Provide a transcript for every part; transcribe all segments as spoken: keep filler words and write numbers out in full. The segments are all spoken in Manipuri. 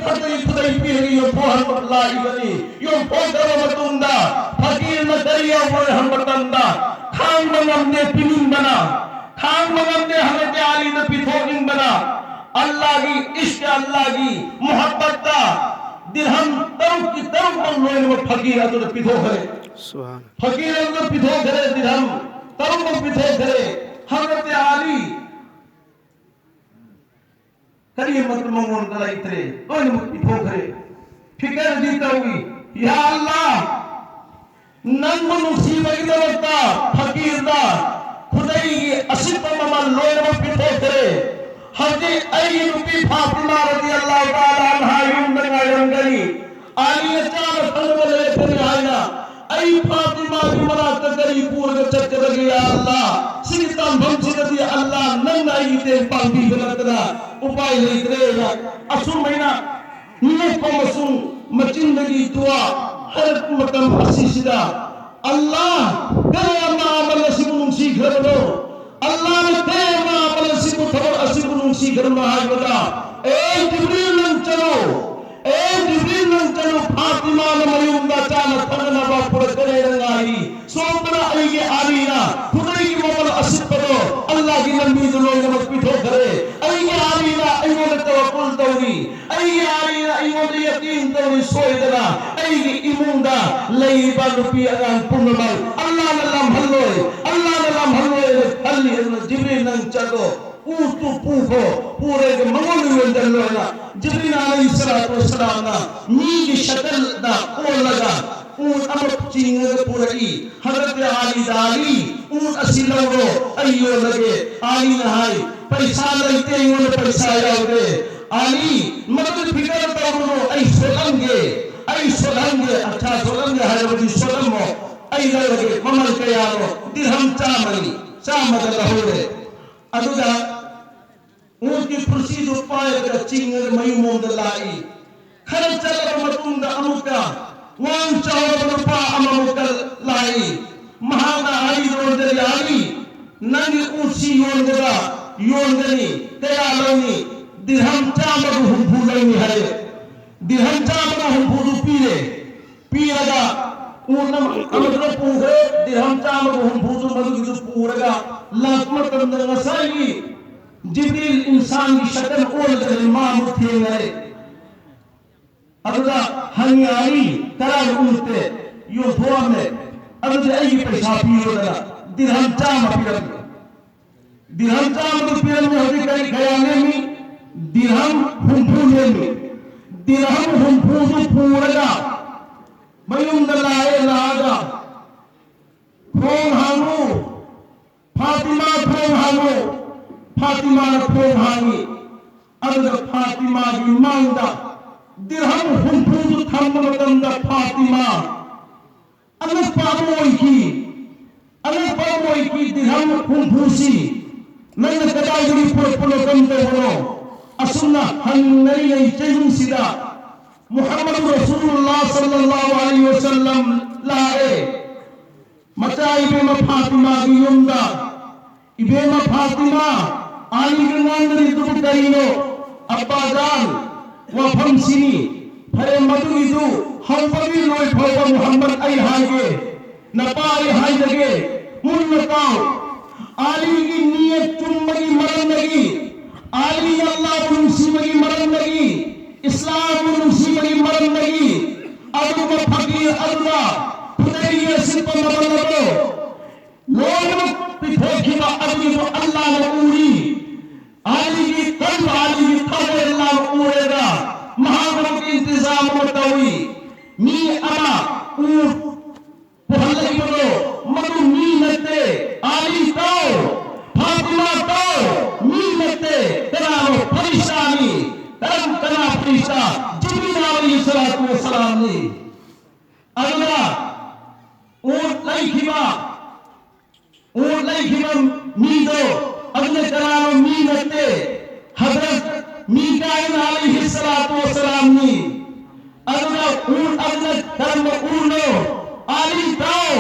ꯈꯛꯇꯒꯤ ꯈꯨꯗꯩ ꯄꯤꯔꯒ ꯌꯣꯟꯊꯣꯛꯍꯟꯕ ꯂꯥꯛꯏꯕꯅꯤ꯫ ꯌꯣꯟꯊꯣꯛꯈ꯭ꯔꯕ ꯃꯇꯨꯡꯗ ꯐꯀꯤꯔꯅ ꯀꯔꯤ ꯌꯥꯎꯕ꯭ꯔꯣ ꯍꯪꯕ ꯃꯇꯝꯗ, ꯈꯥꯡꯕ ꯉꯝꯗꯦ ꯄꯤꯅꯤꯡꯕꯅ, ꯈꯥꯡꯕ ꯉꯝꯗꯦ ꯍꯪꯉꯛꯇꯦ ꯑꯂꯤꯗ ꯄꯤꯊꯣꯛꯅꯤꯡꯕꯅ, ꯑꯜꯂꯥꯒꯤ ꯏꯁ꯭ꯀ, ꯑꯜꯂꯥꯒꯤ ꯃꯨꯍꯕꯠꯇ ꯗꯤꯔꯍꯝ ꯇꯔꯨꯛꯀꯤ ꯇꯔꯨꯛꯃꯛ ꯂꯣꯏꯅꯃꯛ ꯐꯀꯤꯔ ꯑꯗꯨꯗ ꯄꯤꯊꯣꯛꯈ꯭ꯔꯦ꯫ ꯁꯨꯕꯍꯥꯟ꯫ ꯐꯀꯤꯔ ꯑꯗꯨꯗ ꯄꯤꯊꯣꯛꯈ꯭ꯔꯦ, ꯗꯤꯔꯍꯝ ꯇꯔꯨꯛꯃꯛ ꯄꯤꯊꯣꯛꯈ꯭ꯔꯦ꯫ ꯍꯪꯉꯛꯇꯦ ꯑꯂꯤ ꯀꯔꯤ ꯑꯃꯠꯇ ꯃꯉꯣꯟꯗ ꯂꯩꯇ꯭ꯔꯦ, ꯂꯣꯏꯅꯃꯛ ꯄꯤꯊꯣꯛꯈ꯭ꯔꯦ꯫ ꯐꯤꯀꯔꯗꯤ ꯇꯧꯏ, ꯌꯥ ꯑꯜꯂꯥ, ꯅꯪꯕꯨ ꯅꯨꯡꯁꯤꯕꯒꯤꯗꯃꯛꯇ ꯐꯀꯤꯔꯗ ꯈꯨꯗꯩꯒꯤ ꯑꯁꯤꯠꯄ ꯃꯃꯜ ꯂꯣꯏꯅꯃꯛ ꯄꯤꯊꯣꯛꯈ꯭ꯔꯦ꯫ ꯍꯧꯖꯤꯛ ꯑꯩꯒꯤ ꯅꯨꯄꯤ ꯐꯥꯇꯤꯃꯥ ꯔꯗꯤꯌꯜꯂꯥꯍꯨ ꯇꯥꯂꯥ ꯑꯟꯍꯥ ꯌꯨꯝꯗ ꯉꯥꯏꯔꯝꯒꯅꯤ꯫ ꯑꯂꯤꯅ ꯆꯥꯅ ꯊꯛꯅꯕ ꯂꯩꯔꯛꯀꯅꯤ ꯍꯥꯏꯅ ꯑꯩ ꯐꯥꯇꯤꯃꯥꯒꯤ ꯃꯅꯥꯛꯇ ꯀꯔꯤ ꯄꯨꯔꯒ ꯆꯠꯀꯗꯒꯦ, ꯌꯥ ꯑꯜꯂꯥ? ꯁꯤꯒꯤ ꯇꯥꯟꯐꯝꯁꯤꯗꯗꯤ ꯑꯜꯂꯥ ꯅꯪꯅ ꯑꯩꯒꯤ ꯇꯦꯡ ꯄꯥꯡꯕꯤꯕ ꯅꯠꯇꯅ ꯎꯄꯥꯏ ꯂꯩꯇ꯭ꯔꯦꯅ ꯑꯁꯨꯃꯥꯏꯅ ꯅꯣꯛꯄ ꯑꯃꯁꯨꯡ ꯃꯆꯤꯟꯗꯒꯤ ꯗꯨꯋꯥ ꯍꯥꯏꯔꯛꯄ ꯃꯇꯝ ꯑꯁꯤꯁꯤꯗ, ꯑꯜꯂꯥ, ꯀꯌꯥꯝꯅ ꯑꯃꯜ ꯑꯁꯤꯕꯨ ꯅꯨꯡꯁꯤꯈ꯭ꯔꯕꯅꯣ? ꯑꯜꯂꯥꯅ ꯀꯌꯥꯝꯅ ꯑꯃꯜ ꯑꯁꯤꯕꯨ, ꯊꯕꯛ ꯑꯁꯤꯕꯨ ꯅꯨꯡꯁꯤꯈ꯭ꯔꯕꯅꯣ ꯍꯥꯏꯕꯗ, ꯑꯦ ꯖꯤꯕ꯭ꯔꯤꯜ, ꯅꯪ ꯆꯠꯂꯣ, ꯑꯦ ꯖꯤꯕ꯭ꯔꯤꯜ, ꯅꯪ ꯆꯠꯂꯣ, ꯐꯥꯇꯤꯃꯥꯅ ꯃꯌꯨꯝꯗ ꯆꯥꯅ ꯊꯛꯅꯅꯕ ꯄꯨꯔꯛꯀꯅꯦꯅ ꯉꯥꯏꯔꯤ꯫ ꯁꯣꯝꯗꯅ ꯑꯩꯒꯤ ꯑꯥꯂꯤꯅ ꯈꯨꯗꯩꯒꯤ ꯃꯃꯜ ꯑꯁꯤꯠꯄꯗꯣ ꯑꯜꯂꯥꯒꯤ ꯂꯝꯕꯤꯗ ꯂꯣꯏꯅꯃꯛ ꯄꯤꯊꯣꯛꯈ꯭ꯔꯦ꯫ ꯑꯩꯒꯤ ꯑꯥꯂꯤꯅ ꯑꯩꯉꯣꯟꯗ ꯇꯋꯛꯀꯨꯜ ꯇꯧꯔꯤ꯫ ꯑꯩꯒꯤ ꯑꯥꯂꯤꯅ ꯑꯩꯉꯣꯟꯗ ꯌꯀꯤꯟ ꯇꯧꯔꯤ, ꯁꯣꯏꯗꯅ ꯑꯩꯒꯤ ꯏꯃꯨꯡꯗ ꯂꯩꯔꯤꯕ ꯅꯨꯄꯤ ꯑꯉꯥꯡ ꯄꯨꯝꯅꯃꯛ ꯑꯜꯂꯥꯅ ꯂꯥꯝꯍꯜꯂꯣꯏ, ꯑꯜꯂꯥꯅ ꯂꯥꯝꯍꯜꯂꯣꯏꯅ ꯈꯜꯂꯤ꯫ ꯑꯗꯨꯅ ꯖꯤꯕ꯭ꯔꯤꯜ, ꯅꯪ ꯆꯠꯂꯣ, ꯎꯠꯇꯨ ꯄꯨꯈꯣ, ꯄꯨꯔꯒ ꯃꯉꯣꯟꯗ ꯌꯣꯟꯁꯤꯜꯂꯣ ꯍꯥꯏꯅ ꯖꯤꯕ꯭ꯔꯤꯜ ꯑꯂꯩꯍꯤꯁꯁꯂꯥꯇꯨ ꯋꯁꯁꯂꯥꯝꯅ ꯃꯤꯒꯤ ꯁꯀꯜꯗ ꯑꯣꯜꯂꯒ ꯎꯠ ꯑꯃ ꯆꯤꯡꯉꯒ ꯄꯨꯔꯛꯏ꯫ ꯍꯖꯔꯠ ꯑꯂꯤꯗ, "ꯑꯂꯤ, ꯎꯠ ꯑꯁꯤ ꯂꯧꯔꯣ, ꯑꯩ ꯌꯣꯜꯂꯒꯦ꯫" ꯑꯂꯤꯅ ꯍꯥꯏ, "ꯄꯩꯁꯥ ꯂꯩꯇꯦ, ꯑꯩꯉꯣꯟꯗ ꯄꯩꯁꯥ ꯌꯥꯎꯗꯦ꯫" ꯑꯂꯤ, "ꯃꯗꯨꯗꯤ ꯐꯤꯀꯔ ꯇꯧꯔꯨꯅꯨ, ꯑꯩ ꯁꯣꯠꯍꯟꯒꯦ, ꯑꯩ ꯁꯣꯠꯍꯟꯒꯦ꯫" "ꯑꯠꯆꯥ, ꯁꯣꯠꯍꯟꯒꯦ ꯍꯥꯏꯔꯕꯗꯤ ꯁꯣꯠꯍꯜꯂꯣ, ꯑꯩ ꯂꯧꯔꯒꯦ꯫" ꯃꯃꯜ ꯀꯌꯥꯅꯣ? ꯗꯤꯔꯍꯝ ꯆꯥꯝꯃꯅꯤ꯫ ꯆꯥꯝꯃꯗ ꯂꯧꯍꯧꯔꯦ꯫ ꯑꯗꯨꯒ ꯎꯠꯀꯤ ꯈꯨꯔꯁꯤꯗꯨ ꯄꯥꯏꯔꯒ ꯆꯤꯡꯉꯒ ꯃꯌꯨꯝꯂꯣꯝꯗ ꯂꯥꯛꯏ꯫ ꯈꯔ ꯆꯠꯂꯕ ꯃꯇꯨꯡꯗ ꯑꯃꯨꯛꯀ ꯋꯥꯡ ꯆꯥꯎꯔꯕ ꯅꯨꯄꯥ ꯑꯃꯃꯨꯛꯀ ꯂꯥꯛꯏ꯫ ꯃꯍꯥꯛꯅ ꯑꯂꯤꯗ ꯑꯣꯟꯖꯜꯂꯤ, "ꯑꯂꯤ, ꯅꯪꯒꯤ ꯎꯠꯁꯤ ꯌꯣꯟꯒꯗ꯭ꯔꯥ?" "ꯌꯣꯟꯒꯅꯤ꯫" "ꯀꯌꯥ ꯂꯧꯅꯤ?" "ꯗꯤꯔꯍꯝ ꯆꯥꯝꯃꯒ ꯍꯨꯝꯐꯨ ꯂꯧꯅꯤ" ꯍꯥꯏꯔꯦ꯫ ꯗꯤꯔꯍꯝ ꯆꯥꯝꯃꯒ ꯍꯨꯝꯐꯨꯗꯨ ꯄꯤꯔꯦ꯫ ꯄꯤꯔꯒ ꯎꯠ ꯑꯃ-, ꯑꯃꯗꯨꯅ ꯄꯨꯈ꯭ꯔꯦ꯫ ꯗꯤꯔꯍꯝ ꯆꯥꯝꯃꯒ ꯍꯨꯝꯐꯨꯗꯨ ꯃꯗꯨꯒꯤꯗꯨ ꯄꯨꯔꯒ ꯂꯥꯛꯄ ꯃꯇꯝꯗ ꯉꯁꯥꯏꯒꯤ ꯖꯤꯕ꯭ꯔꯤꯜ ꯏꯟꯁꯥꯟꯒꯤ ꯁꯀꯜ ꯑꯣꯜꯂꯒ ꯃꯥꯕꯨ ꯊꯦꯡꯅꯔꯦ꯫ ꯑꯗꯨꯗ ꯍꯪꯉꯤ, "ꯑꯂꯤ, ꯀꯗꯥꯏꯗ ꯎꯠꯇꯦ?" ꯌꯣꯟꯊꯣꯛꯑꯝꯃꯦ꯫ ꯑꯗꯨꯗꯤ ꯑꯩꯒꯤ ꯄꯩꯁꯥ ꯄꯤꯔꯣꯗꯅ ꯗꯤꯔꯍꯝ ꯆꯥꯝꯃ ꯄꯤꯔꯝꯃꯦ꯫ ꯗꯤꯔꯍꯝ ꯆꯥꯝꯃꯗꯨ ꯄꯤꯔꯝꯃꯦ꯫ ꯍꯧꯖꯤꯛ ꯀꯔꯤ, ꯀꯌꯥ ꯂꯦꯝꯃꯤ? ꯗꯤꯔꯍꯝ ꯍꯨꯝꯐꯨ ꯂꯦꯝꯃꯤ꯫ ꯗꯤꯔꯍꯝ ꯍꯨꯝꯐꯨꯗꯨ ꯄꯨꯔꯒ ꯃꯌꯨꯝꯗ ꯂꯥꯛꯑꯦ꯫ ꯂꯥꯛꯑꯒ, "ꯊꯣꯡ ꯍꯥꯡꯉꯨ, ꯐꯥꯇꯤꯃꯥ, ꯊꯣꯡ ꯍꯥꯡꯉꯨ"꯫ ꯐꯥꯇꯤꯃꯥꯅ ꯊꯣꯡ ꯍꯥꯡꯉꯤ꯫ ꯑꯗꯨꯒ ꯐꯥꯇꯤꯃꯥꯒꯤ ꯃꯥꯡꯗ ꯗꯤꯔꯍꯝ ꯍꯨꯝꯐꯨꯗꯨ ꯊꯝꯕ ꯃꯇꯝꯗ ꯐꯥꯇꯤꯃꯥ ꯑꯉꯛꯄ ꯑꯃ ꯑꯣꯏꯈꯤ꯫ ꯑꯉꯛꯄ ꯑꯃ ꯑꯣꯏꯈꯤ꯫ "ꯗꯤꯔꯍꯝ ꯍꯨꯝꯐꯨꯁꯤ ꯅꯪꯅ ꯀꯗꯥꯏꯗꯒꯤ ꯄꯨꯔꯛꯄꯅꯣ, ꯀꯔꯝ ꯇꯧꯕꯅꯣ?" ꯑꯁꯨꯝꯅ ꯍꯪꯅꯔꯤꯉꯩ ꯆꯍꯤꯁꯤꯗ ꯃꯨꯍꯝꯃꯗ ꯔꯁꯨꯂꯨꯜꯂꯥꯍ ꯁꯜꯂꯜꯂꯥꯍꯨ ꯑꯂꯩꯍꯤ ꯋꯁꯜꯂꯝ ꯂꯥꯛꯑꯦ꯫ ꯃꯆꯥ ꯏꯕꯦꯝꯃ ꯐꯥꯇꯤꯃꯥꯒꯤ ꯌꯨꯝꯗ, "ꯏꯕꯦꯝꯃ ꯐꯥꯇꯤꯃꯥ, ꯑꯥꯂꯤꯒ ꯉꯥꯡꯅꯔꯤꯗꯨꯕꯨ ꯀꯔꯤꯅꯣ?" "ꯑꯞꯄꯥꯖꯥꯟ, ꯋꯥꯐꯝꯁꯤꯅꯤ꯫ ꯐꯔꯦ, ꯃꯗꯨꯒꯤꯗꯨ ꯍꯧꯕꯒꯤ ꯂꯣꯏ ꯐꯥꯎꯕ ꯃꯨꯍꯝꯃꯗ ꯑꯩ ꯍꯥꯏꯒꯦ꯫ ꯅꯄꯥ ꯑꯩ ꯍꯥꯏꯖꯒꯦ꯫ ꯃꯨꯟꯅ ꯇꯥꯎ꯫ ꯑꯥꯂꯤꯒꯤ ꯅꯤꯌꯠ ꯆꯨꯝꯕꯒꯤ ꯃꯔꯝꯗꯒꯤ, ꯑꯥꯂꯤꯅ ꯑꯜꯂꯥꯍꯕꯨ ꯅꯨꯡꯁꯤꯕꯒꯤ ꯃꯔꯝꯗꯒꯤ, ꯏꯁꯂꯥꯝꯕꯨ ꯅꯨꯡꯁꯤꯕꯒꯤ ꯃꯔꯝꯗꯒꯤ, ꯑꯗꯨꯒꯨꯝꯕ ꯐꯀꯤꯔ ꯑꯗꯨꯅ ꯈꯨꯗꯩꯒꯤ ꯑꯁꯤꯠꯄ ꯃꯃꯜ ꯑꯗꯣ ꯂꯣꯏꯅꯃꯛ ꯄꯤꯊꯣꯛꯈꯤꯕ ꯑꯗꯨꯒꯤꯕꯨ ꯑꯜꯂꯥꯍꯅ ꯎꯔꯤ꯫ ꯑꯥꯂꯤꯒꯤ ꯀꯜꯕ, ꯑꯥꯂꯤꯒꯤ ꯊꯃꯣꯏ ꯑꯜꯂꯥꯍꯅ ꯎꯔꯦꯗ, ꯃꯍꯥꯛꯅ ꯏꯟꯇꯤꯖꯥꯝ ꯑꯃ ꯇꯧꯏ꯫ ꯃꯤ ꯑꯃ ꯎ ꯄꯨꯍꯜꯂꯛꯏꯕꯗꯣ ꯃꯗꯨ ꯃꯤ ꯅꯠꯇꯦ꯫ ꯑꯥꯂꯤ ꯇꯥꯎ, ꯐꯥꯇꯤꯃꯥ ꯇꯥꯎ, ꯃꯤ ꯅꯠꯇꯦ꯫ ꯀꯅꯥꯅꯣ? ꯐꯔꯤꯁꯇꯥꯅꯤ꯫ ꯀꯔꯝ, ꯀꯅꯥ ꯐꯔꯤꯁꯇꯥ? ꯖꯤꯕ꯭ꯔꯤꯜ ꯑꯂꯩꯍꯤ ꯁꯂꯥꯇꯨ ꯋꯁꯁꯂꯥꯝꯅꯤ꯫ ꯑꯗꯨꯅ ꯎꯠ ꯂꯩꯈꯤꯕ, ꯎꯠ ꯂꯩꯈꯤꯕ ꯃꯤꯗꯣ, ꯑꯗꯨꯅ ꯀꯅꯥꯅꯣ? ꯃꯤ ꯅꯠꯇꯦ, ꯍꯖꯔꯠ ꯃꯤꯀꯥꯏꯜ ꯑꯂꯩꯍꯤ ꯁꯂꯥꯇꯨ ꯋꯁꯁꯂꯥꯝꯅꯤ꯫ ꯑꯗꯨꯅ ꯎꯠ ꯑꯗꯨꯅ ꯀꯔꯝꯕ ꯎꯠꯅꯣ? ꯑꯥꯂꯤ ꯇꯥꯎ,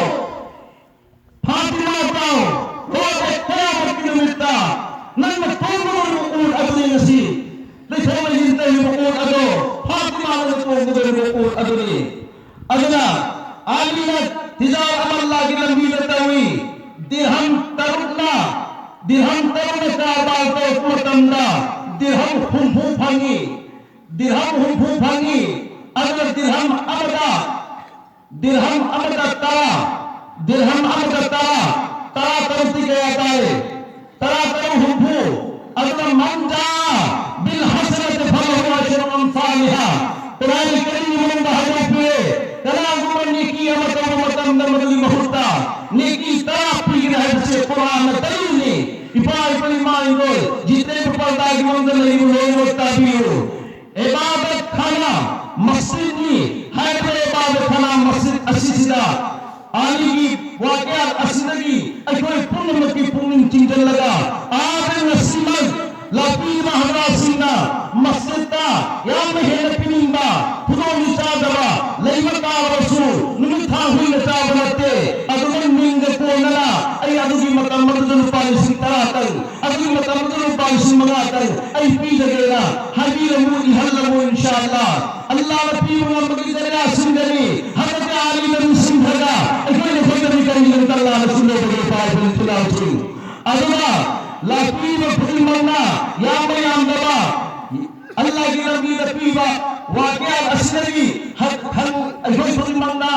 ꯐꯥꯇꯤꯃꯥ ꯇꯥꯎ, ꯔꯣꯖ ꯈꯤꯌꯥꯃꯠꯀꯤ ꯅꯨꯃꯤꯠꯇ ꯅꯪꯅ ꯇꯣꯡꯕ ꯎꯠ ꯑꯗꯨꯅꯤ ꯉꯁꯤ꯫ ꯂꯩꯊꯣꯛ ꯂꯩꯁꯤꯟ ꯇꯧꯔꯤꯕ ꯎꯠ ꯑꯗꯣ ꯐꯥꯇꯤꯃꯥꯅ ꯗꯤꯔꯍꯝ ꯍꯨꯝꯐꯨ ꯐꯪꯉꯤ꯫ ꯑꯗꯨꯅ ꯗꯤꯔꯍꯝ ꯑꯃꯗ, ꯗꯤꯔꯍꯝ ꯑꯃꯗ ꯇꯔꯥ, ꯗꯤꯔꯍꯝ ꯑꯃꯗ ꯇꯔꯥ, ꯇꯔꯥ ꯇꯔꯨꯛꯇꯤ ꯀꯌꯥ ꯇꯥꯔꯦ? ꯇꯔꯥ ꯇꯔꯨꯛ ꯍꯨꯝꯐꯨ꯫ ꯑꯗꯨꯅ من جاء بالحسنة فله عشر أمثالها꯫ ꯀꯨꯔꯥꯟ ꯀꯔꯤꯝꯒꯤ ꯃꯅꯨꯡꯗ ꯍꯥꯏꯗꯣꯛꯄꯤꯔꯦ, ꯀꯅꯥꯒꯨꯝꯕ ꯅꯦꯀꯤ ꯑꯃ ꯇꯧꯕ ꯃꯇꯝꯗ ꯃꯗꯨꯒꯤ ꯃꯍꯨꯠꯇ ꯅꯦꯀꯤ ꯇꯔꯥ ꯄꯤꯒꯅꯤ ꯍꯥꯏꯕꯁꯦ ꯀꯨꯔꯥꯟꯅ ꯗꯂꯤꯜꯅꯤ꯫ ꯏꯄꯥ ꯏꯄꯨ ꯏꯃꯥ ꯏꯟꯗꯣꯜ, ꯖꯤꯇꯦꯟꯗ꯭ꯔ ꯄꯔꯗꯥꯒꯤ ꯃꯅꯨꯡꯗ ꯂꯩꯔꯤꯕ ꯂꯣꯏꯅꯃꯛ ꯇꯥꯕꯤꯌꯨ꯫ ꯏꯕꯥꯗꯠ ꯈꯥꯅꯥ ꯃꯁꯖꯤꯗꯅꯤ ꯍꯥꯏꯔꯤꯕ ꯏꯕꯥꯗꯠ ꯈꯥꯅꯥ ꯃꯁꯖꯤꯗ ꯑꯁꯤꯁꯤꯗ ꯑꯂꯤꯒꯤ ꯋꯥꯀꯤꯌꯥ ꯑꯁꯤꯗꯒꯤ ꯑꯩꯈꯣꯏ ꯄꯨꯝꯅꯃꯛꯀꯤ ꯄꯨꯛꯅꯤꯡ ꯆꯤꯡꯁꯤꯜꯂꯒ ꯑꯥꯗ ꯉꯁꯤꯃꯛ ꯂꯥꯛꯄꯤꯔꯤꯕ ꯍꯖꯔꯥꯠꯁꯤꯡꯅ ꯃꯁꯖꯤꯗꯇ ꯌꯥꯝꯅ ꯍꯦꯟꯅ ꯄꯤꯅꯤꯡꯕ, ꯈꯨꯗꯣꯡ ꯆꯥꯗꯕ ꯂꯩꯕ ꯇꯥꯔꯕꯁꯨ ꯅꯨꯃꯤꯠ ꯊꯥ ꯍꯨꯏꯅ ꯆꯥꯕ ꯅꯠꯇꯦ꯫ ꯑꯗꯨꯒ ꯃꯤꯡꯒ ꯀꯣꯟꯅꯅ ꯑꯩ ꯑꯗꯨꯒꯤ ꯃꯇꯝ ꯑꯗꯨꯗ ꯂꯨꯄꯥ ꯂꯤꯁꯤꯡ ꯇꯔꯥꯇꯪ, ꯑꯗꯨꯒꯤ ꯃꯇꯝ ꯑꯗꯨꯗ ꯂꯨꯄꯥ ꯂꯤꯁꯤꯡ ꯃꯉꯥꯇꯪ ꯑꯩ ꯄꯤꯖꯒꯦꯅ ꯍꯥꯏꯕꯤꯔꯝꯃꯨ, ꯏꯍꯜꯂꯝꯃꯨ, ꯏꯟꯁꯥ ꯑꯜꯂꯥ꯫ ꯑꯜꯂꯥꯅ ꯄꯤꯕ ꯉꯝꯕꯒꯤ ꯖꯔꯤꯌꯥꯁꯤꯡꯗꯅꯤ꯫ ꯍꯟꯗꯛꯀꯤ ꯑꯥꯂꯤꯗ ꯅꯤꯡꯁꯤꯡꯈ꯭ꯔꯒ ꯑꯩꯈꯣꯏꯅ ꯈꯪꯗꯕꯤ ꯀꯔꯤꯒꯤꯗꯃꯛꯇ ꯑꯜꯂꯥꯅ ꯁꯤꯜꯂꯣꯏꯕꯒꯦ ꯏꯄꯥ ꯏꯄꯨ ꯏꯆꯤꯜ ꯏꯅꯥꯎꯁꯤꯡ? ꯑꯗꯨꯅ ꯂꯥꯛꯄꯤꯔꯤꯕ ꯈꯨꯗꯤꯡꯃꯛꯅ ꯌꯥꯝꯕ ꯌꯥꯝꯗꯕ ꯑꯜꯂꯥꯒꯤ ꯂꯝꯕꯤꯗ ꯄꯤꯕ ꯋꯥꯀꯤꯌꯥ ꯑꯁꯤꯗꯒꯤ ꯍ-, ꯍ-, ꯑꯩꯈꯣꯏ ꯈꯨꯗꯤꯡꯃꯛꯅ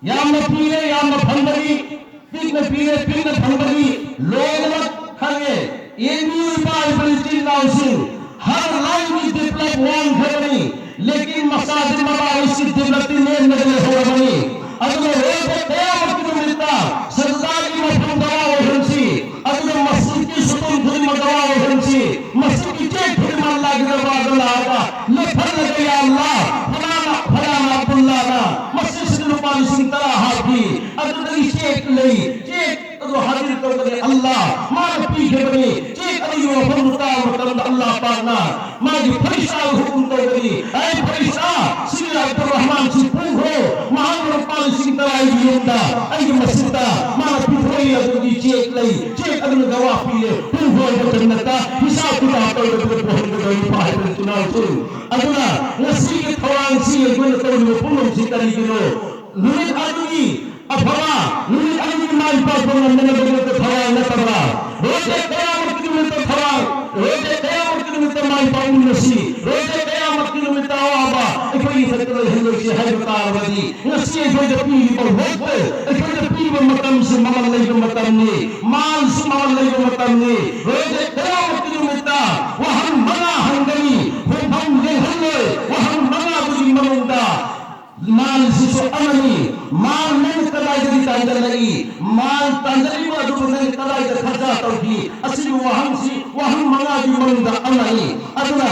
ꯌꯥꯝꯅ ꯄꯤꯔꯦ, ꯌꯥꯝꯅ ꯐꯪꯕꯅꯤ, ꯄꯤꯛꯅ ꯄꯤꯔꯦ, ꯄꯤꯛꯅ ꯐꯪꯕꯅꯤ, ꯂꯣꯏꯅꯃꯛ ꯈꯪꯉꯦ꯫ ꯌꯦꯡꯕꯤꯌꯨ ꯏꯄꯥ ꯏꯄꯨ ꯏꯆꯤꯜ ꯏꯅꯥꯎꯁꯤꯡ, ꯍꯔ ꯂꯥꯏꯟꯒꯤ ꯗꯤꯕ꯭ꯂꯞ ꯋꯥꯡꯈ꯭ꯔꯕꯅꯤ, ꯂꯦꯀꯤꯟ ꯃꯁꯥꯖꯤꯗ ꯃꯕꯥꯅꯤꯁꯤ ꯗꯤꯕ꯭ꯂꯞꯇꯤ ꯅꯦꯝꯅ ꯂꯩꯍꯧꯔꯕꯅꯤ꯫ ꯑꯗꯨꯅ ꯔꯣꯖ ꯀꯌꯥꯃꯠꯀꯤ ꯅꯨꯃꯤꯠꯇ ꯁꯖꯗꯥꯒꯤ ꯃꯐꯝ ꯒꯋꯥ ꯑꯣꯏꯍꯟꯁꯤ꯫ ꯑꯗꯨꯒ ꯃꯁꯖꯤꯗꯀꯤ ꯁꯨꯇꯨꯝ ꯈꯨꯗꯤꯡꯃꯛ ꯒꯋꯥ ꯑꯣꯏꯍꯟꯁꯤ꯫ ꯃꯁꯖꯤꯗꯀꯤ ꯆꯦꯛ ꯈꯨꯗꯤꯡꯃꯛ ꯑꯜꯂꯥꯍꯒꯤ ꯗꯔꯕꯥꯔꯗ ꯂꯥꯛꯑꯒ ꯂꯦꯞꯍꯜꯂꯒ, "ꯌꯥ ꯑꯜꯂꯥꯍ, ꯐꯂꯥꯅ, ꯐꯂꯥꯅ ꯑꯕꯗꯨꯜꯂꯥꯅ ꯃꯁꯖꯤꯗꯁꯤꯗ ꯂꯨꯄꯥ ꯂꯤꯁꯤꯡ ꯇꯔꯥ ꯍꯥꯞꯈꯤ꯫ ꯑꯗꯨꯗꯒꯤ ꯆꯦꯛ ꯂꯩ, ꯆꯦꯛ ꯑꯗꯨ ꯍꯥꯖꯤꯔ ꯇꯧꯕꯅꯤ ꯑꯜꯂꯥꯍ, ꯃꯥꯅ ꯄꯤꯈꯤꯕꯅꯤ꯫ ꯆꯦꯛ ꯑꯗꯨꯒꯤ ꯋꯥꯐꯝꯗꯨ ꯇꯥꯕ ꯃꯇꯝꯗ ꯑꯜꯂꯥꯍ ꯄꯥꯛꯅ ꯃꯥꯒꯤ ꯐꯔꯤꯁꯇꯥꯗ ꯍꯨꯀꯨꯝ ꯇꯧꯒꯅꯤ, 'ꯑꯩ ꯐꯔꯤꯁꯇꯥ, ꯁꯤꯒꯤ ꯑꯕꯗꯨꯔ ꯔꯍꯃꯥꯟꯁꯤ ꯄꯨꯈ꯭ꯔꯣ, ꯃꯍꯥꯛꯅ ꯂꯨꯄꯥ ꯂꯤꯁꯤꯡ ꯇꯔꯥ ꯑꯩꯒꯤ ꯌꯨꯝꯗ, ꯑꯩꯒꯤ ꯃꯁꯖꯤꯗꯇ ꯃꯥꯅ ꯄꯤꯊꯣꯛꯏ, ꯑꯗꯨꯒꯤ ꯆꯦꯛ ꯂꯩ, ꯆꯦꯛ ꯑꯗꯨꯅ ꯒꯋꯥ ꯄꯤꯔꯦ, ꯄꯨꯈ꯭ꯔꯣ ꯍꯥꯏꯕ ꯃꯇꯝꯗ ꯍꯤꯁꯥꯕ ꯀꯤꯇꯥꯕ ꯇꯧꯗꯕꯤꯗ ꯄꯨꯍꯟꯒꯗꯧꯔꯤ ꯏꯄꯥ ꯏꯄꯨ ꯏꯆꯤꯜ ꯏꯅꯥꯎꯁꯤꯡ꯫ ꯑꯗꯨꯅ ꯉꯁꯤꯒꯤ ꯊꯧꯔꯥꯡꯁꯤ ꯑꯩꯈꯣꯏꯅ ꯇꯧꯔꯤꯕ ꯄꯨꯝꯅꯃꯛꯁꯤ ꯀꯔꯤꯒꯤꯅꯣ? ꯅꯨꯃꯤꯠ ꯑꯗꯨꯒꯤ ꯑꯐꯕ, ꯅꯨꯃꯤꯠ ꯑꯗꯨꯒꯤ ꯃꯥꯏ ꯄꯥꯛꯄ ꯉꯝꯅꯅꯕꯒꯤꯗꯃꯛꯇ ꯊꯧꯔꯥꯡ ꯅꯠꯇꯕ꯭ꯔꯥ? ꯔꯣꯖꯦ ꯀꯌꯥꯃꯠꯀꯤ ꯅꯨꯃꯤꯠꯇ ꯊꯧꯔꯥꯡ, ꯔꯣꯖꯦ ꯀꯌꯥꯃꯠꯀꯤ ꯅꯨꯃꯤꯠꯇ ꯃꯥꯏ ꯄꯥꯛꯃꯤꯟꯅꯁꯤ, ꯔꯣꯖꯦ ꯀꯌꯥꯃꯠ ꯂꯩꯍꯜꯂꯣꯏꯁꯤ ꯍꯥꯏꯕ ꯇꯥꯔꯕꯗꯤ, ꯉꯁꯤ ꯑꯩꯈꯣꯏꯗ ꯄꯤꯔꯤꯕ ꯋꯦꯠꯇ, ꯑꯩꯈꯣꯏꯗ ꯄꯤꯔꯤꯕ ꯃꯇꯝꯁꯤ ꯃꯃꯜ ꯂꯩꯕ ꯃꯇꯝꯅꯤ, ꯃꯥꯜꯁꯨ ꯃꯃꯜ ꯂꯩꯕ ꯃꯇꯝꯅꯤ꯫ ꯔꯣꯖꯦ ꯀꯌꯥꯃꯠꯀꯤ ꯅꯨꯃꯤꯠꯇ ꯋꯥꯍꯪ ꯃꯉꯥ ꯍꯪꯒꯅꯤ, ꯈꯣꯡꯐꯝ ꯂꯦꯡꯍꯜꯂꯣꯏ꯫ ꯋꯥꯍꯪ ꯃꯉꯥꯗꯨꯒꯤ ꯃꯅꯨꯡꯗ ꯃꯥꯜꯁꯤꯁꯨ ꯑꯃꯅꯤ꯫ ꯃꯥꯜ ꯅꯪ ꯀꯗꯥꯏꯗꯒꯤ ꯇꯥꯟꯖꯜꯂꯛꯏ? ꯃꯥꯜ ꯇꯥꯟꯖꯜꯂꯤꯕ ꯑꯗꯨꯕꯨ ꯅꯪ ꯀꯗꯥꯏꯗ ꯈꯔꯆ ꯇꯧꯈꯤ? ꯑꯁꯤꯒꯤ ꯋꯥꯍꯪꯁꯤ, ꯋꯥꯍꯪ ꯃꯉꯥꯒꯤ ꯃꯅꯨꯡꯗ ꯑꯃꯅꯤ꯫ ꯑꯗꯨꯅ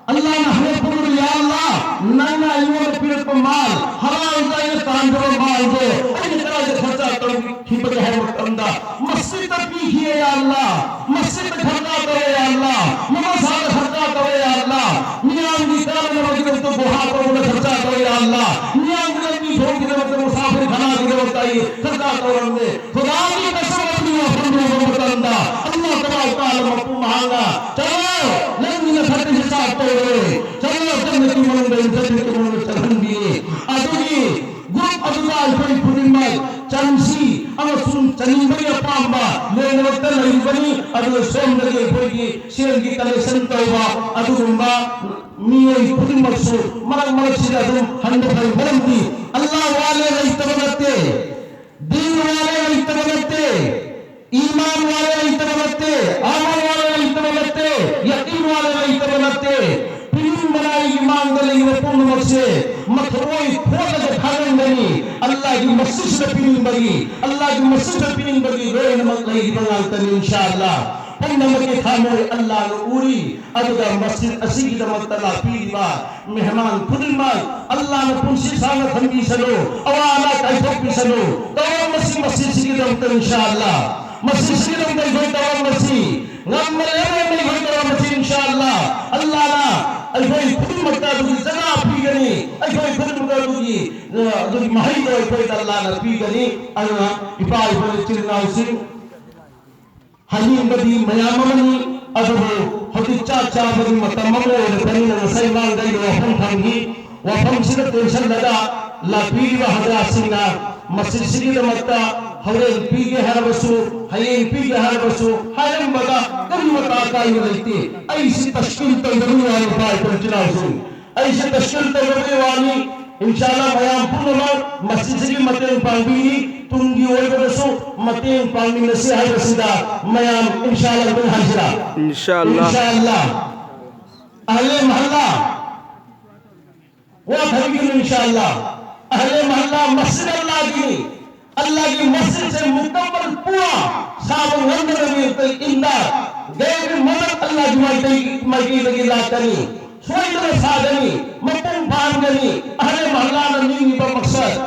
ꯑꯜꯂꯥꯍꯅ ꯍꯥꯏꯔꯛꯄꯗꯨ, "ꯌꯥ ꯑꯜꯂꯥꯍ, ꯅꯪꯅ ꯑꯩꯉꯣꯟꯗ ꯄꯤꯔꯛꯄ ꯃꯥꯜ, ꯍꯔꯥꯎꯗ ꯑꯩꯅ ꯇꯥꯟꯖꯕ ꯃꯥꯜꯗꯣ ꯑꯩꯅ ꯀꯗꯥꯏꯗ ꯈꯔꯆ ꯇꯧꯈꯤꯕꯒꯦ?" ꯍꯥꯏꯕ ꯃꯇꯝꯗ, "ꯃꯁꯖꯤꯗꯇ ꯄꯤꯈꯤꯌꯦ ꯌꯥ ꯑꯜꯂꯥꯍ, ꯃꯁꯖꯤꯗꯇ ꯈꯔꯆ ꯇꯧꯔꯦ ꯌꯥ ꯑꯜꯂꯥꯍ, ꯃꯗꯔꯁꯥꯗ ꯈꯔꯆ ꯇꯧꯔꯦ ꯌꯥ ꯑꯜꯂꯥꯍ, ꯃꯤꯌꯥꯝꯒꯤ ꯀꯥꯟꯅꯅꯕꯒꯤꯗꯃꯛꯇ ꯒꯨꯍꯥ ꯇꯧꯕꯗ ꯈꯔꯆ ꯇꯧꯔꯦ ꯌꯥ ꯑꯜꯂꯥꯍ, ꯃꯤꯌꯥꯝꯒꯤ ꯂꯝꯕꯤ ꯊꯣꯡꯒꯤꯗꯃꯛꯇ, ꯃꯨꯁꯥꯐꯤꯔ ꯈꯥꯅꯥꯒꯤꯗꯃꯛꯇ ꯑꯩ ꯈꯔꯆ ꯇꯧꯔꯝꯃꯦ꯫ ꯈꯨꯗꯥꯒꯤ ꯀꯁꯝ ꯑꯗꯨꯒꯤ ꯋꯥꯐꯝ ꯂꯧꯕ ꯃꯇꯝꯗ ꯑꯜꯂꯥꯍ ꯇꯕꯥꯔꯛ ꯇꯥꯂꯥ ꯃꯄꯨ ꯃꯍꯥꯛꯅ, "ꯆꯠꯂꯣ, ꯅꯪꯒꯤ ꯅꯊꯛꯇ ꯍꯤꯁꯥꯕ ꯇꯧꯔꯣꯏ꯫ ꯆꯠꯂꯣ, ꯖꯟꯅꯠꯀꯤ ꯃꯅꯨꯡꯗ, ꯖꯟꯅꯠꯀꯤ ꯃꯅꯨꯡꯗ ꯆꯠꯍꯟꯕꯤꯅꯤ"꯫ ꯑꯗꯨꯒꯤ ꯒ꯭ꯔꯨꯞ ꯑꯗꯨꯗ ꯑꯩꯈꯣꯏ ꯈꯨꯗꯤꯡꯃꯛ ꯆꯪꯁꯤ ꯑꯃꯁꯨꯡ ꯆꯠꯅꯤꯡꯕꯒꯤ ꯑꯄꯥꯝꯕ ꯂꯣꯏꯅꯃꯛꯇ ꯂꯩꯔꯤꯕꯅꯤ꯫ ꯑꯗꯨꯒ ꯁꯣꯝꯗꯒꯤ ꯑꯩꯈꯣꯏꯒꯤ ꯁꯦꯜꯒꯤ ꯀꯂꯦꯛꯁꯟ ꯇꯧꯕ ꯑꯗꯨꯒꯨꯝꯕ ꯃꯤꯑꯣꯏ ꯈꯨꯗꯤꯡꯃꯛꯁꯨ ꯃꯔꯛ ꯃꯔꯛꯁꯤꯗ ꯑꯗꯨꯝ ꯍꯟꯕ ꯐꯩ꯫ ꯃꯔꯝꯗꯤ ꯑꯜꯂꯥꯍ ꯋꯥꯠꯂꯦ ꯂꯩꯇꯕ ꯅꯠꯇꯦ, ꯗꯤꯟ ꯋꯥꯠꯂꯦ ꯂꯩꯇꯕ ꯅꯠꯇꯦ, ꯏꯃꯥꯟ ꯋꯥꯠꯂꯦ ꯂꯩꯇꯕ ꯅꯠꯇꯦ, ꯑꯃꯜ ꯋꯥꯠꯂꯦ ꯂꯩꯇꯕ ꯅꯠꯇꯦ, ꯌꯀꯤꯟ ꯋꯥꯠꯂꯦ ꯂꯩꯇꯕ ꯅꯠꯇꯦ꯫ ꯄꯤꯅꯤꯡꯕꯅ ꯑꯩꯒꯤ ꯃꯥꯡꯗ ꯂꯩꯔꯤꯕ ꯄꯨꯝꯅꯃꯛꯁꯦ ꯃꯊꯃꯣꯏ ꯊꯣꯛꯂꯒ ꯊꯥꯒꯠꯂꯝꯒꯅꯤ꯫ ꯑꯜꯂꯥꯍꯒꯤ ꯃꯁꯖꯤꯗꯁꯤꯗ ꯄꯤꯅꯤꯡꯕꯒꯤ, ꯑꯜꯂꯥꯍꯒꯤ ꯃꯁꯖꯤꯗꯁꯤꯗ ꯄꯤꯅꯤꯡꯕꯒꯤ ꯂꯣꯏꯅꯃꯛ ꯂꯩꯔꯤꯕ ꯉꯥꯛꯇꯅꯤ, ꯏꯟꯁꯥ ꯑꯜꯂꯥꯍ꯫ ꯄꯨꯝꯅꯃꯛꯀꯤ ꯊꯃꯣꯏ ꯑꯜꯂꯥꯍꯅ ꯎꯔꯤ꯫ ꯑꯗꯨꯒ ꯃꯁꯖꯤꯗ ꯑꯁꯤꯒꯤꯗꯃꯛꯇ ꯂꯥꯛꯄꯤꯔꯤꯕ ꯃꯦꯍꯃꯥꯟ ꯈꯨꯗꯤꯡꯃꯛ ꯑꯜꯂꯥꯍꯅ ꯄꯨꯟꯁꯤ ꯁꯥꯡꯅ ꯊꯝꯕꯤꯁꯅꯨ, ꯑꯋꯥ ꯑꯅꯥ ꯀꯥꯏꯊꯣꯛꯄꯤꯁꯅꯨ꯫ ꯇꯧꯔꯝꯕꯁꯤ ꯃꯁꯖꯤꯗꯁꯤꯒꯤꯗꯃꯛꯇ, ꯏꯟꯁꯥ ꯑꯜꯂꯥꯍ꯫ ꯃꯁꯖꯤꯗꯁꯤꯒꯤꯗꯃꯛꯇ ꯑꯩꯈꯣꯏ ꯇꯧꯔꯝꯕꯁꯤ, ꯉꯝꯕ ꯂꯦꯝꯕ ꯑꯩꯈꯣꯏ ꯇꯧꯔꯝꯕꯁꯤ, ꯏꯟꯁꯥ ꯑꯜꯂꯥꯍ, ꯑꯜꯂꯥꯍꯅ ꯑꯩꯈꯣꯏ ꯈꯨꯗꯤꯡꯃꯛꯇ ꯑꯗꯨꯒꯤ ꯖꯖꯥ ꯄꯤꯒꯅꯤ꯫ ꯑꯩꯈꯣꯏ ꯈꯨꯗꯤꯡꯃꯛꯇ ꯑꯗꯨꯒꯤ, ꯑ, ꯑꯗꯨꯒꯤ ꯃꯍꯩꯗꯣ ꯑꯩꯈꯣꯏꯗ ꯑꯜꯂꯥꯍꯅ ꯄꯤꯒꯅꯤ꯫ ꯑꯗꯨꯅ ꯏꯄꯥ ꯏꯄꯨ ꯏꯆꯤꯜ ꯏꯅꯥꯎꯁꯤꯡ, ꯍꯥꯏꯅꯤꯡꯕꯗꯤ ꯃꯌꯥꯝ ꯑꯃꯅꯤ, ꯑꯗꯨꯕꯨ ꯍꯧꯖꯤꯛ ꯆꯥꯛ ꯆꯥꯕꯒꯤ ꯃꯇꯝ ꯑꯃ ꯑꯣꯏꯔꯛꯄꯅꯤꯅ ꯉꯁꯥꯏ ꯃꯥꯡꯗ ꯑꯩꯅ ꯋꯥꯐꯝ ꯊꯝꯈꯤ꯫ ꯋꯥꯐꯝꯁꯤꯗ ꯇꯦꯟꯁꯤꯜꯂꯒ ꯂꯥꯛꯄꯤꯔꯤꯕ ꯍꯖꯔꯥꯠꯁꯤꯡꯅ ꯃꯁꯖꯤꯗꯁꯤꯒꯤꯗꯃꯛꯇ ꯍꯣꯔꯦꯟ ꯄꯤꯒꯦ ꯍꯥꯏꯔꯕꯁꯨ, ꯍꯌꯦꯡ ꯄꯤꯒꯦ ꯍꯥꯏꯔꯕꯁꯨ ꯍꯥꯏꯔꯝꯕꯗ ꯀꯔꯤꯃꯇ ꯑꯀꯥꯏꯕ ꯂꯩꯇꯦ꯫ ꯑꯩꯁꯤ ꯇꯁꯀꯤꯟ ꯇꯧꯗꯕꯒꯤ ꯋꯥꯅꯤ, ꯏꯄꯥ ꯏꯄꯨ ꯏꯆꯤꯜ ꯏꯅꯥꯎꯁꯤꯡ꯫ ꯑꯩꯁꯦ ꯇꯁꯀꯤꯜ ꯇꯧꯔꯕꯒꯤ ꯋꯥꯅꯤ꯫ ꯏꯟꯁꯥ ꯑꯜꯂꯥ ꯃꯌꯥꯝ ꯄꯨꯝꯅꯃꯛ ꯃꯁꯤꯁꯤꯒꯤ ꯃꯇꯦꯡ ꯄꯥꯡꯕꯤꯅꯤ꯫ ꯇꯨꯡꯒꯤ ꯑꯣꯏꯕꯗꯁꯨ ꯃꯇꯦꯡ ꯄꯥꯡꯃꯤꯟꯅꯁꯤ ꯍꯥꯏꯕꯁꯤꯗ ꯃꯌꯥꯝ ꯏꯟꯁꯥ ꯑꯜꯂꯥ ꯑꯗꯨꯝ ꯍꯥꯏꯁꯤꯔꯥ? ꯏꯟꯁꯥ ꯑꯜꯂꯥ꯫ ꯏꯟꯁꯥ ꯑꯜꯂꯥ꯫ ꯑꯍꯂꯦ ꯃꯍꯜꯂꯥ꯫ ꯋꯥ ꯊꯝꯕꯤꯒꯅꯨ ꯏꯟꯁꯥ ꯑꯜꯂꯥ꯫ ꯑꯍꯂꯦ ꯃꯍꯜꯂꯥ ꯃꯁꯖꯤꯗ ꯑꯜꯂꯥꯒꯤꯅꯤ꯫ ꯑꯜꯂꯥꯒꯤ ꯃꯁꯖꯤꯗꯁꯦ ꯃꯨꯀꯝꯃꯜ ꯄꯨꯔꯥ ꯁꯥꯕ ꯉꯝꯅꯕꯒꯤ ꯏꯝꯗꯥꯗ, ꯒꯩꯔ ꯃꯗꯗ ꯑꯜꯂꯥꯒꯤ ꯃꯥꯏꯀꯩ-, ꯃꯥꯏꯀꯩꯗꯒꯤ ꯂꯥꯛꯀꯅꯤ꯫ ꯁꯣꯏꯗꯅ ꯁꯥꯒꯅꯤ, ꯃꯄꯨꯡ ꯐꯥꯍꯟꯒꯅꯤ꯫ ꯑꯍꯂꯦ ꯃꯍꯜꯂꯥꯅ ꯅꯤꯡꯉꯤꯕ ꯃꯛꯁꯗ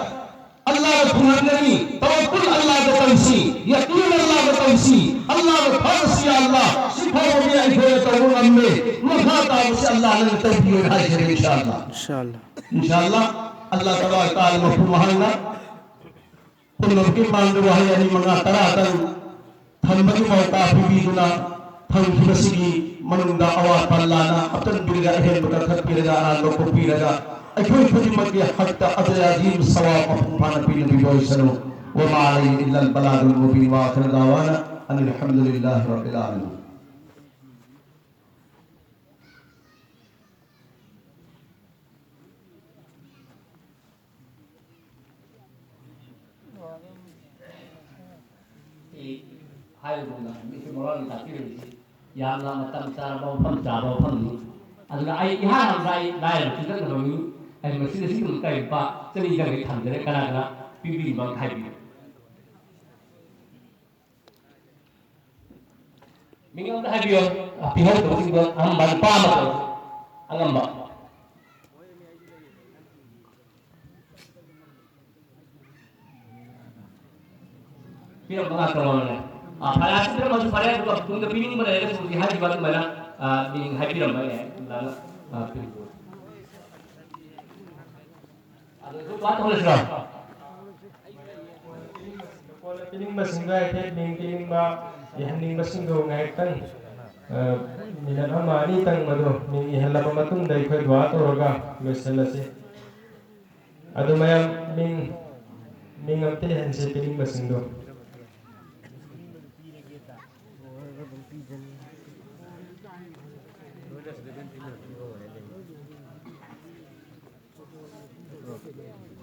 ꯑꯜꯂꯥꯗ ꯊꯨꯡꯍꯟꯒꯅꯤ꯫ ꯇꯋꯛꯀꯨꯜ ꯑꯜꯂꯥꯗ ꯇꯧꯁꯤ, ꯌꯀꯤꯟ ꯑꯜꯂꯥꯗ ꯇꯧꯁꯤ, ꯑꯜꯂꯥꯗ ꯊꯥꯖꯁꯤ, ꯌꯥ ꯑꯜꯂꯥ, ꯁꯤ ꯐꯥꯎꯕꯗꯤ ꯑꯩꯈꯣꯏꯅ ꯇꯧꯕ ꯉꯝꯃꯦ, ꯃꯈꯥ ꯇꯥꯕꯁꯤ ꯑꯜꯂꯥꯅ ꯇꯧꯕꯤꯌꯣ ꯍꯥꯏꯖꯔꯤ ꯏꯟꯁꯥ ꯑꯜꯂꯥ꯫ ꯏꯟꯁꯥ ꯑꯜꯂꯥ꯫ ꯏꯟꯁꯥ ꯑꯜꯂꯥ, ꯑꯜꯂꯥ ꯇꯕꯥꯔꯛ ꯇꯥꯂꯥ ꯃꯄꯨ ꯃꯍꯥꯛꯅ ꯄꯨꯝꯅꯃꯛꯀꯤ ꯃꯥꯡꯗ ꯋꯥꯍꯩ ꯑꯅꯤ ꯃꯉꯥ ꯇꯔꯥꯇꯪ ꯊꯝꯕꯒꯤ ꯃꯧꯀꯥ ꯄꯤꯕꯤꯗꯨꯅ ꯊꯝꯈꯤꯕꯁꯤꯒꯤ ꯃꯅꯨꯡꯗ ꯑꯋꯥꯠꯄ ꯑꯜꯂꯥꯅ ꯑꯄꯟꯕꯤꯔꯒ ꯑꯍꯦꯟꯕ ꯀꯛꯊꯠꯄꯤꯔꯒ ꯑꯔꯥꯟꯕ ꯀꯣꯛꯄꯤꯔꯒ ꯑꯩꯈꯣꯏ ꯈꯨꯗꯤꯡꯃꯛꯀꯤ ꯍꯛꯇ ꯑꯖꯔ ꯑꯖꯤꯝ ꯁꯋꯥꯕ ꯃꯄꯨꯡ ꯐꯥꯅ ꯄꯤꯅꯕꯤꯕ ꯑꯣꯏꯁꯅꯨ꯫ وما علينا إلا البلاغ المبين، وآخر دعوانا أن الحمد لله رب العالمين. ꯑꯩ ꯍꯥꯏꯕꯒꯨꯝꯅ ꯃꯤꯁ ꯃꯣꯔꯥꯜꯅ ꯇꯥꯛꯄꯤꯔꯝꯃꯤꯁꯤ ꯌꯥꯝꯅ ꯃꯇꯝ ꯆꯥꯔꯕ ꯃꯐꯝ ꯆꯥꯕ ꯃꯐꯝꯅꯤ꯫ ꯑꯗꯨꯅ ꯑꯩ ꯏꯍꯥꯟ ꯍꯥꯟꯕ ꯑꯩ ꯂꯥꯏꯔꯕ ꯆꯤꯟꯖꯥꯛꯅꯕ ꯃꯤ, ꯑꯩ ꯃꯁꯤꯗ ꯁꯤꯒꯨꯝꯕ ꯀꯔꯤ ꯂꯨꯄꯥ ꯆꯅꯤ ꯆꯪꯒꯩ ꯊꯝꯖꯔꯦ, ꯀꯅꯥ ꯀꯅꯥ ꯄꯤꯕꯤꯅꯤꯡꯕ ꯑꯝꯇ ꯍꯥꯏꯕꯤꯌꯨ꯫ ꯃꯤꯡ ꯑꯝꯇ ꯍꯥꯏꯕꯤꯌꯨ꯫ ꯄꯤꯍꯧꯗꯕꯁꯤꯡꯗꯣ ꯑꯉꯝꯕ ꯅꯨꯄꯥ ꯑꯃ ꯇꯧꯔꯁꯤ꯫ ꯑꯉꯝꯕ꯫ ꯄꯤꯔꯝꯕ ꯉꯥꯛꯇ ꯑꯣꯏꯔꯦ꯫ ꯑ, ꯐꯥꯏꯅꯥꯟꯁ ꯄꯤꯔꯝꯕꯁꯨ ꯐꯔꯦ, ꯑꯗꯨꯒ ꯇꯨꯡꯗ ꯄꯤꯅꯤꯡꯕ ꯂꯩꯔꯒꯁꯨ ꯍꯧꯖꯤꯛ ꯍꯥꯏꯈꯤꯕ ꯑꯗꯨꯃꯥꯏꯅ, ꯑ, ꯃꯤꯡ ꯍꯥꯏꯕꯤꯔꯝꯕ ꯌꯥꯏ꯫ ꯑꯗꯨꯃꯥꯏꯅ, ꯑ, ꯄꯤꯕꯤꯌꯨ꯫ ꯑꯗꯨ ꯁꯨꯝ ꯄꯥꯊꯣꯛꯂꯁꯤꯔꯣ? ꯀꯣꯟꯅ ꯄꯤꯅꯤꯡꯕꯁꯤꯡꯗꯣ ꯍꯥꯏꯐꯦꯠ ꯃꯤꯡ ꯄꯤꯅꯤꯡꯕ, ꯏꯍꯟꯅꯤꯡꯕꯁꯤꯡꯗꯣ ꯉꯥꯏꯍꯥꯛꯇꯪ, ꯑ, ꯃꯤꯅꯠ ꯑꯃ ꯑꯅꯤꯇꯪ ꯃꯗꯨ ꯃꯤꯡ ꯏꯍꯜꯂꯕ ꯃꯇꯨꯡꯗ ꯑꯩꯈꯣꯏ ꯗꯨꯋꯥ ꯇꯧꯔꯒ ꯂꯣꯏꯁꯤꯜꯂꯁꯤ꯫ ꯑꯗꯨ ꯃꯌꯥꯝ ꯃꯤꯡ, ꯃꯤꯡ ꯑꯝꯇ ꯏꯍꯟꯁꯤ ꯄꯤꯅꯤꯡꯕꯁꯤꯡꯗꯣ꯫ Amen.